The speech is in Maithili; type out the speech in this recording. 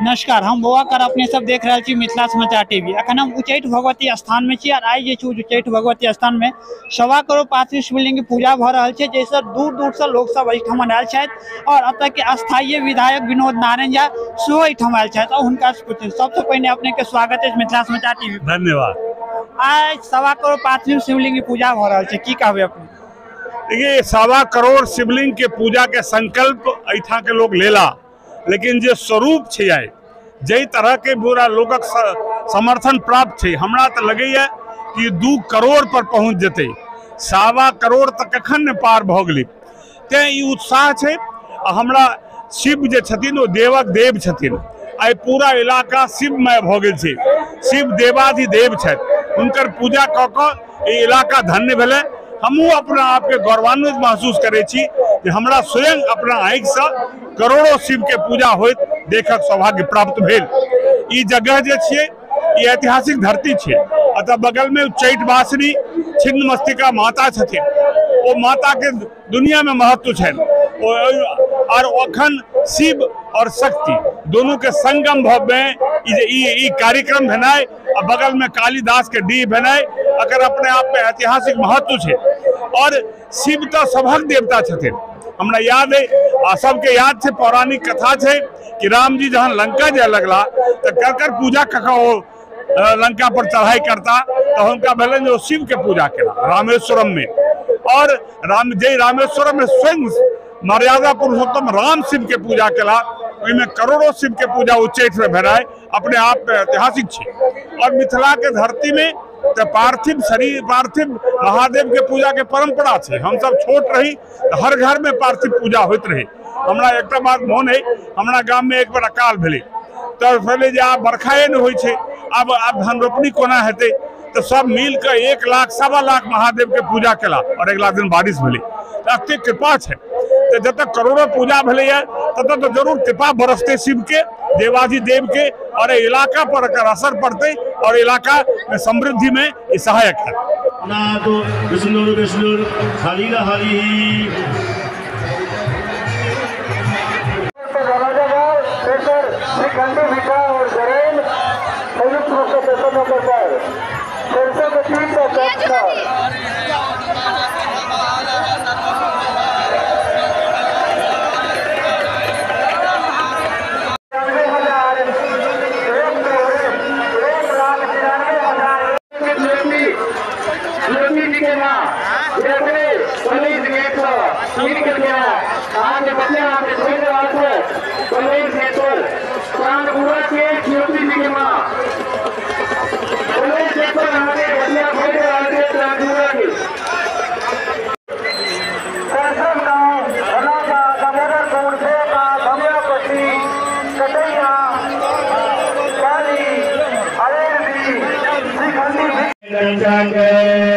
नमस्कार, हम बौआ कर अपने सब देख रहा छी मिथिला समाचार टीवी। अखन हम उच्चैठ भगवती स्थान में छी और आई जे उच्चैठ भगवती स्थान में 1.25 करोड़ पार्थिव शिवलिंग के पूजा भ रहल छै, जैसे दूर दूर से लोग सब एहिठाम आयल छथि और एतऽ के स्थानीय विधायक विनोद नारायण झा सेहो एहिठाम आयल छथि और हुनका से पूछे। सबसे पहिने अपने के स्वागत है मिथिला समाचार टीवी। धन्यवाद। आइ 1.25 करोड़ पार्थिव शिवलिंग के पूजा भ रहल छै, की कहबै अपने? देखिए, 1.25 करोड़ शिवलिंग के पूजा के संकल्प एहिठाम के लोग लेला, लेकिन जे स्वरूप छै आइ जाहि तरह के पूरा लोगक समर्थन प्राप्त छै, हमरा तो लगैया कि 2 करोड़ पर पहुंच जेतै। 1.25 करोड़ तऽ कखन ने पार भऽ गेलै। तें ई उत्साह छै। आ हमरा शिव जे छथिन ओ देवक देव छथिन। आइ पूरा इलाका शिवमय भऽ गेल छै। शिव देवाधिदेव छथि, हुनकर पूजा कऽ कऽ ई इलाका धन्य भेलै। हमहूँ अपना आपके गौरवान्वित महसूस करै छी जे हमरा स्वयं अपना आँखिसँ करोड़ों शिव के पूजा होइत देखक सौभाग्य प्राप्त भेल। ई जगह जे छियै ई ऐतिहासिक धरती छै। अतः बगल में उच्चैठ वासिनी छिन्नमस्तिका माता छथिन, ओ माता के दुनिया में महत्व छनि। और अखन शिव और शक्ति दोनों के संगम में ई कार्यक्रम भेनाइ आ बगल में कालिदास के डीह भेनाइ अगर अपने आप में ऐतिहासिक महत्व छै। और शिव तऽ सभक देवता छथिन। हमरा याद है आ सबके याद छै, पौराणिक कथा छै कि राम जी जहन लंका जाय लगला तऽ कर कर पूजा कऽ कऽ ओ लंका पर चढ़ाई करता, तऽ हुनका भेलनि जे ओ शिव के पूजा केला रामेश्वरम में। और राम जय रामेश्वरम में स्वयं मर्यादा पुरुषोत्तम राम शिव के पूजा केला, ओहिमे करोड़ों शिव के पूजा उच्चैठ में भेनाइ अपने आप में ऐतिहासिक छै। और मिथिला के धरती में तऽ पार्थिव शरीर पार्थिव महादेव के पूजा के परंपरा छै। हम सब छोट रही तऽ हर घर में पार्थिव पूजा होइत रही। हमरा एकटा बात मोन है, हमरा गाम में एक बेर अकाल भेलै तऽ भेलै जे आब बरखाए नहि होइ छै, आब आब धान रोपनी कोना हेतै, तऽ सब मिल कऽ 1 लाख 1.25 लाख महादेव के पूजा केला और अगिला दिन बारिश भेलै। तऽ एतेक कृपा छै। तऽ जतऽ करोड़ों पूजा भेलैया ततऽ तऽ जरूर कृपा बरसतै शिव के, देवाधिदेव के, और इलाका पर एकर असर पड़तै और इलाका में समृद्धि में ई सहायक है। के